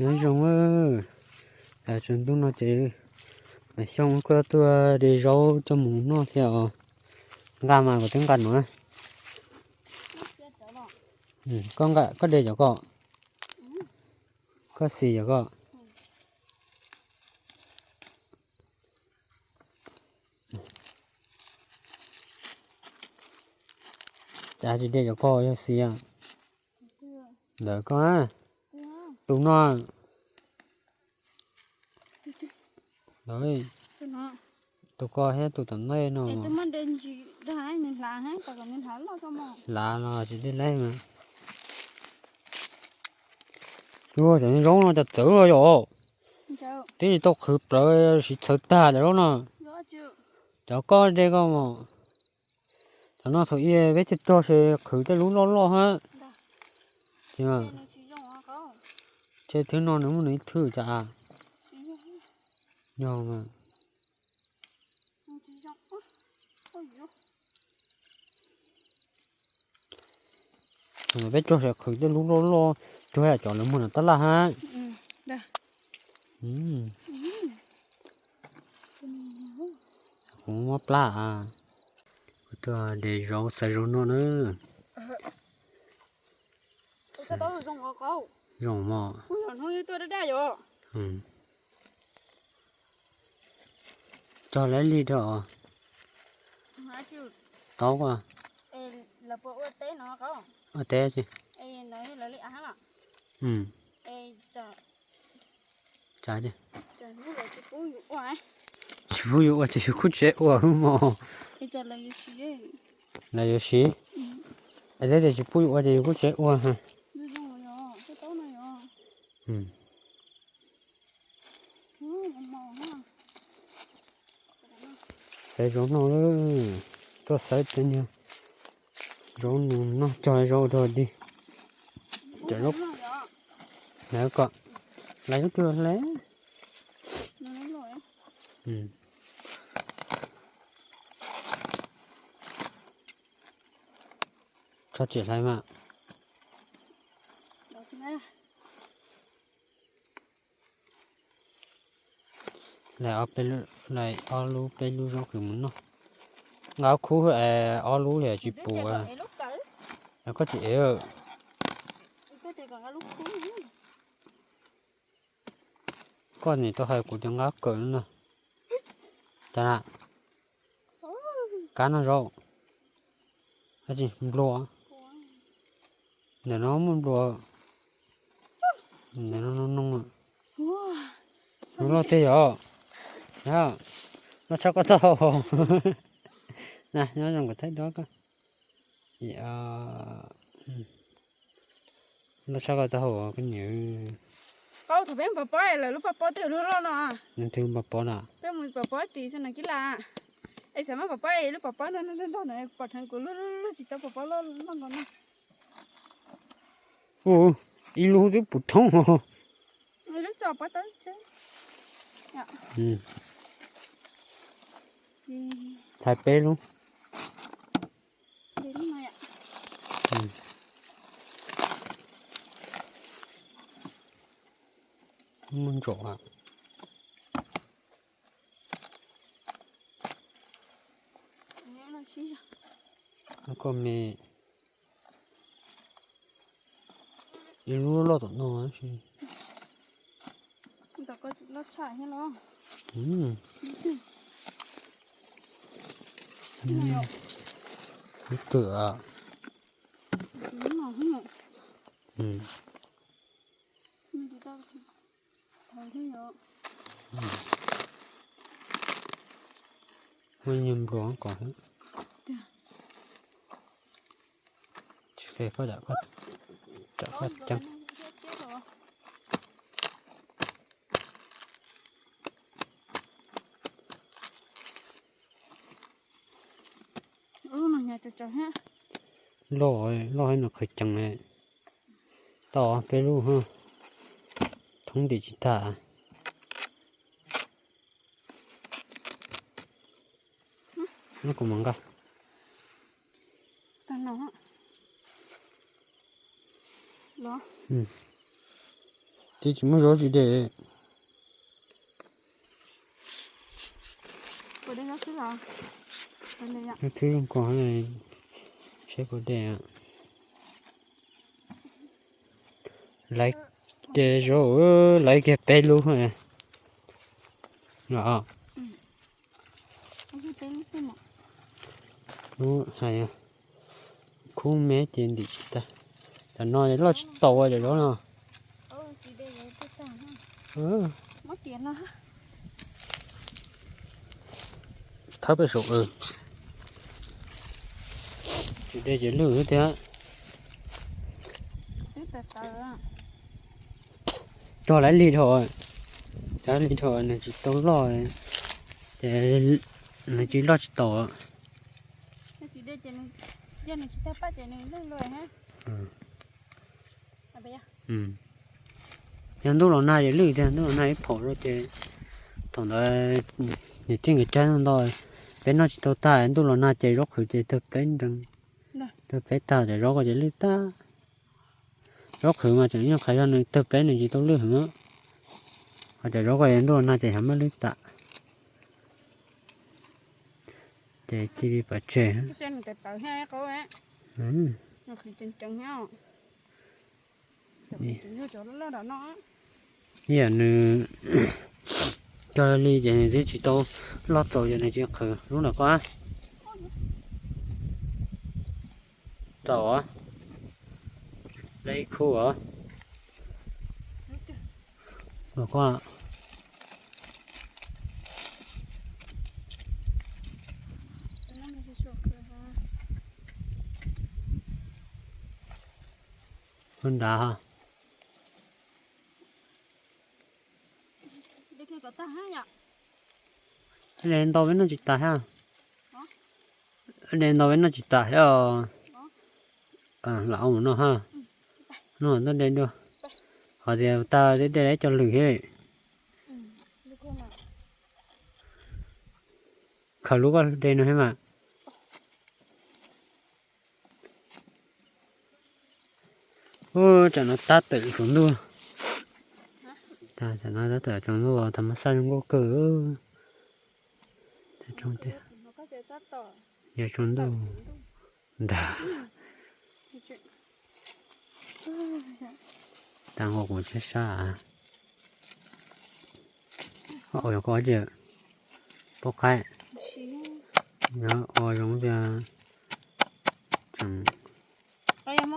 Nyob zoo, tsaus ntuj no ces Xyooj kuj tuaj de zaub coj mus noj thiab os. Nqa mas kuv twb nqa no. Koj de cov koj, koj xis cov koj. Cas tsis de cov koj yog xis a? Ntawm koj, tus no, tus koj thiab tus tom ntej no. Hlav los tsis de laib mas. Cov zaub no cas txawv los yom. Twb tsis tau qhwv plawv siv txhawv tag lawm no. Cov koj de koj mas. Thaum no thaum ub peb cog rog ces qhwv tej lub loj loj hab. Ces thwv no nws muaj nws ib thwv cas. Yog mas. Thaum no peb cog ces qhwv tej lub loj loj, cog yam cov lawv muag nram tab laj hab. Kuv mob plab. Kuv tuaj de zaub xaws zaub noj na. Zoo mog. Cog lawv lig rau. Taub as. Ua teb tsis. Tsis pub yus ua ces yus kuj tseem ua lub mos. Lawv yuav siv. Es teb tias tsis pub yus ua ces yus kuj tseem ua. Xaws zaub noj, tuaj xaws tej niag zaub no noj cog zaub rau dig. Lawv kom lawv twg hle. Tso tsis hlais mas. Lawv ob lub peb lub zaub kws mus noj. Nqa khub ob lub li tsis pum. Koj tsis ev. Koj nim tau hais kuv tias nqa kawm no. Cas na, kab noj zaub. Dab tsi nplua? Ntawm no muaj nplua. Ntawm no noo noo. Nws loj tiag yom. Loj tshaj koj taub hau. Na nyob zoo kuv thaij duab koj. Loj tshaj koj taub hau koj niam. Thaum peb mus pov pob lawv lub pov pob twb loj loj no. Nws twg pov pob na? Peb mus pov pob tim xwb no kib laj. Es xav muab pov pob es lub pov pob ntog ntog ntog no pom dheev kuv lub lub lub tsis tau pov pob loj loj nkaus no. Ua, ib lub twb puv thoob os. Lub tso pob tawb tse. Thaij peb lub. Muaj ntsaum. Koj me ib lub loj tom no. Lub twm. Muaj nyuag nplua kom tsis qe koj, koj ceeb. Loj, loj no qhwv ceev. Tau peb lub, thoob ntim tsis tag. Kuv mam nqa. Twb tsis muaj zaub tsis de. Xwb zoo ko, saib puas de. Laiv kiag zaub, laiv kiag peb lub. Lub hais khub me ces ntim tsis tag. Tam no loj tsis taus cov zaub no. Thawb pem saum. Tsis de ces lwj thiab. Cog laiv lig dhau, cog laiv lig dhau nws tsis tau loj, ces nws tsis loj tsis taus. Yog ntuj los nag ces lwj tiag, ntuj los nag ib phaum rau ces thaum ntawd niam tij nkawd cog ntau, peb noj tsis tau tag, ntuj los nag ces zaub qhwv ces tawg pleb nrees, tawg pleb tag cov zaub ko ces lwj tag. Zaub qhwv mas tseem nyuag qhov yog nws tawg pleb nws tsis tau lwj heev, ho cov zaub ko ntuj los nag ces xyov muab lwj tas. Ces cia li pov tseg. Ib yam nws cog li ces nws twb tsis tau loj txaus ces nws tsis qhwv lub ntawm ko. Txaus os, lawv ib khub os. Ntawm ko. Hu nrad. De ntau peb noj tsis tas thiab. De ntau peb noj tsis tas thiab. Lam ua mus noj ha. Noj tuaj de dua. Qhov tias tag de de lawv cov lwm thiab. Khaws lub koj de no thiab mas. Ub, tsam no tab tom tsaus ntuj. Tsam no tab tom tsaus ntuj, thaum mas xaj zoo nkauj kawg. Yog tsaus ntuj nrag. Tag nqo kuv sab sab. Ua yog koj ces pub qaib. Ua zoo tias tseem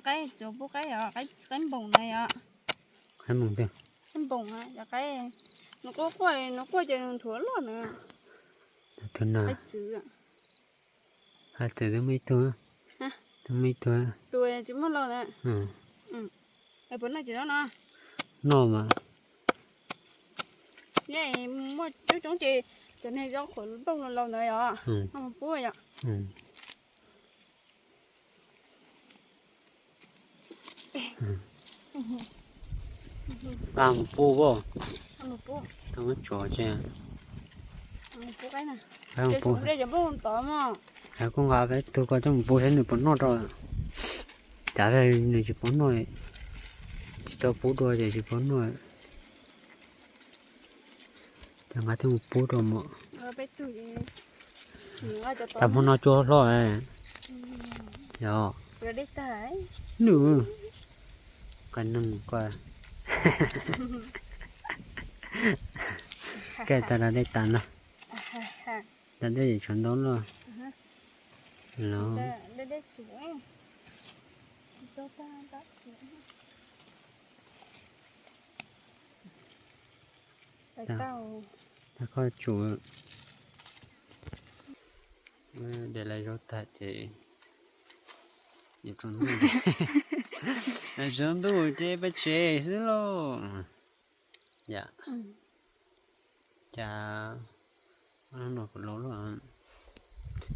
qaib npoos na, qaib npoos, nws quaj quaj, nws quaj ces nws nthuav loj na. Hais txawm twb muaj ib tug, twb muaj ib tug. Puas noj ces noj no. Noj mas. Muaj coob coob ces cov niag zaub qhuav nplooj laus ntawd yom, noj mus pub yom. Nqa mus pub as. Tau muab tsuav tse. Kuj nqa peb tug ko coj mus pub saib nws puas noj rau. Cav nws tsis paub noj, tsis tau pub dua ces tsis paub noj. Ces nqa thiaj mus pub rau mog. Tag hmo no cua hlob. Yog. Nws, qe neeg ko. Kej tag da dej tas ntag. Da dej tshav ntau loj. Los tag koj tsum. De lawv zaub tag ces, tsaus ntuj ces peb tsev xwb lauj. Yam, cas no kuv laus lawm,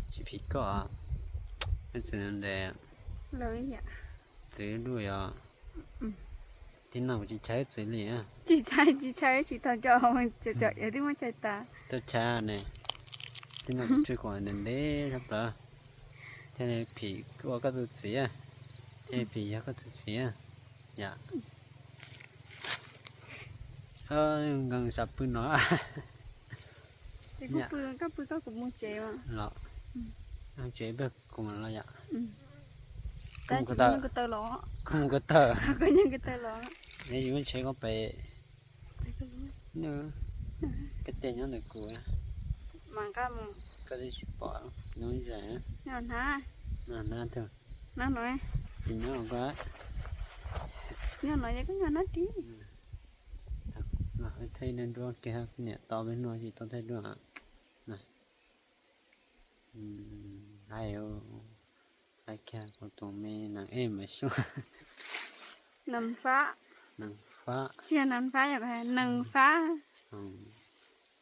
tsis phim koj, txwv ntes, txwv dua yog, tib no kuv tsis chaw txwv li. Tsis chaw, tsis chaw, tsis tau cov, cov ev twb muab chaw tas. Tuaj chaw ne, tib no kuv tswj kuv ntev ntev sab plaws, thiaj li phim ua koj tus txiv, thiaj li phim yog koj tus txiv. Yam. Nkees xav pw no. Koj pw koj kuv mus tsev los. Tsev peb kuv los yom. Koj mus ko taw los. Koj mus ko taw. Koj mus ko taw los. Yus tsev koj pem. Koj tej nyob ntawm kuv. Koj twb tsis pom lub zais. Hnab twg? Hnab no. Tis nyob ko. Nyob no es koj nyob hnab tis. Thaij niag nruab kiag, niam tau peb hnub tsis tau thaij dua. Hais, hais kiag kuv tus me nees ej mas xyuaj. Nees fab. Nees fab. Tsis yog nees fab, yog nees fab.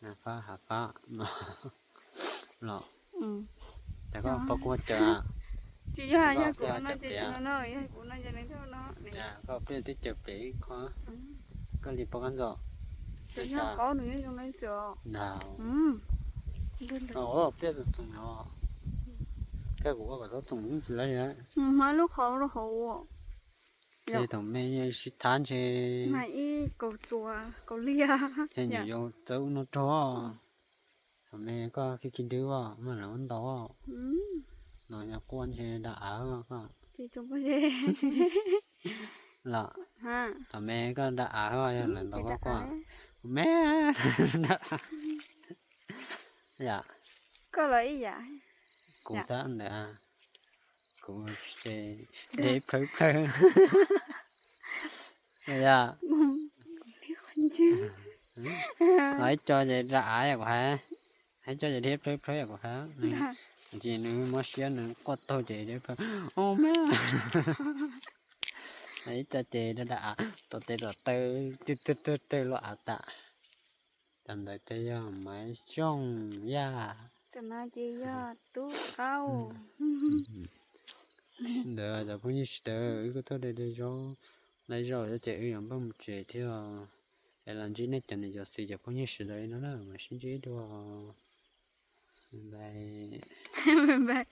Nees fab hav fab no los. Cas koj pom kuv caws? Tsis yog, yog kuv no ces no, yog kuv no ces nws no. Koj pliaj twb caws pem ib qho. Koj li pom koj ntxo. Ntag. Pliaj txoom txoom no. Koj kuv ua kom txhob txoom tsis lawv. Hmab lub qhov rau hauv. Ces thaum me sib thab ntshe mas ib kaus txuas kaus liag. Ces nyuam yaus txawb ub no rog. Thaum me koj khib khib dwb os, mas lawv ua ntau os. Los yog quaj ntshe da av koj. Los thaum me koj da av os, yog lawv ntaus koj quaj. Me da av. Yam. Koj los ib yam. Kuv tab ntawd, kuv ces deb plhawv plhawg. Yam. Ib co ces da av yam kuv hais, ib co ces deb plhawv plhawg yam kuv hais. Ces nws mob siab nws quaj taug ces deb plhawg. Ib co ces da da av, tom tes tom taw, twg twg twg twg luaj av tas. Cov ntawd ces yog Maiv Xyooj Yaj. Cov no ces yog Tub Qaub. Ntawd cov phooj ywg sawv daws, wb kuj tuaj de de zaub, laiv zaum xwb ces wb yuav npaj mus tsev thiab. Es los ntsib nej cov niam cov txiv cov phooj ywg sawv daws li no na, mam sib ntsib dua. Bye bye.